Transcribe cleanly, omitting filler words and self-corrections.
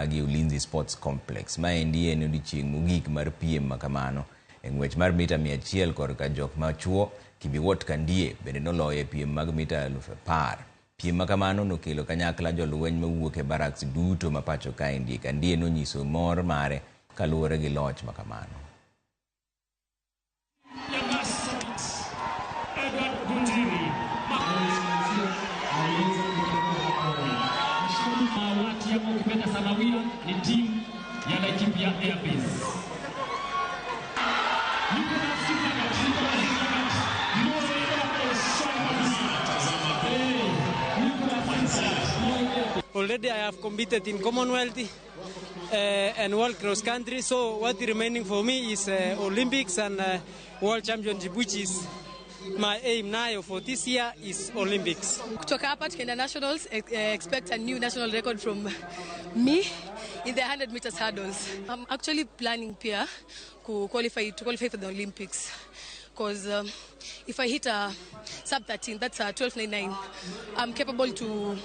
Gi Ulinzi Sports Complex. Maendi en odiochieng' mogik mar piem makamano. E ng'wech mar mita 100 korka jok machuo, Kibiwott Kandie bende noloyo e piem mag mita 10,000. Piem makamano nokelo kanyakla jolweny mawuok e barracks duto ma pacho kaendi. Kandie nonyiso mor mare kaluwore gi loch makamano. Already I have competed in Commonwealth and World Cross Country, so what remaining for me is Olympics and World Championship, which is my aim now for this year is Olympics. Kutoka hapa tukienda nationals, expect a new national record from me in the 100 meters hurdles. I'm actually planning pia to qualify for the Olympics, because if I hit a sub 13, that's a 12.99, I'm capable to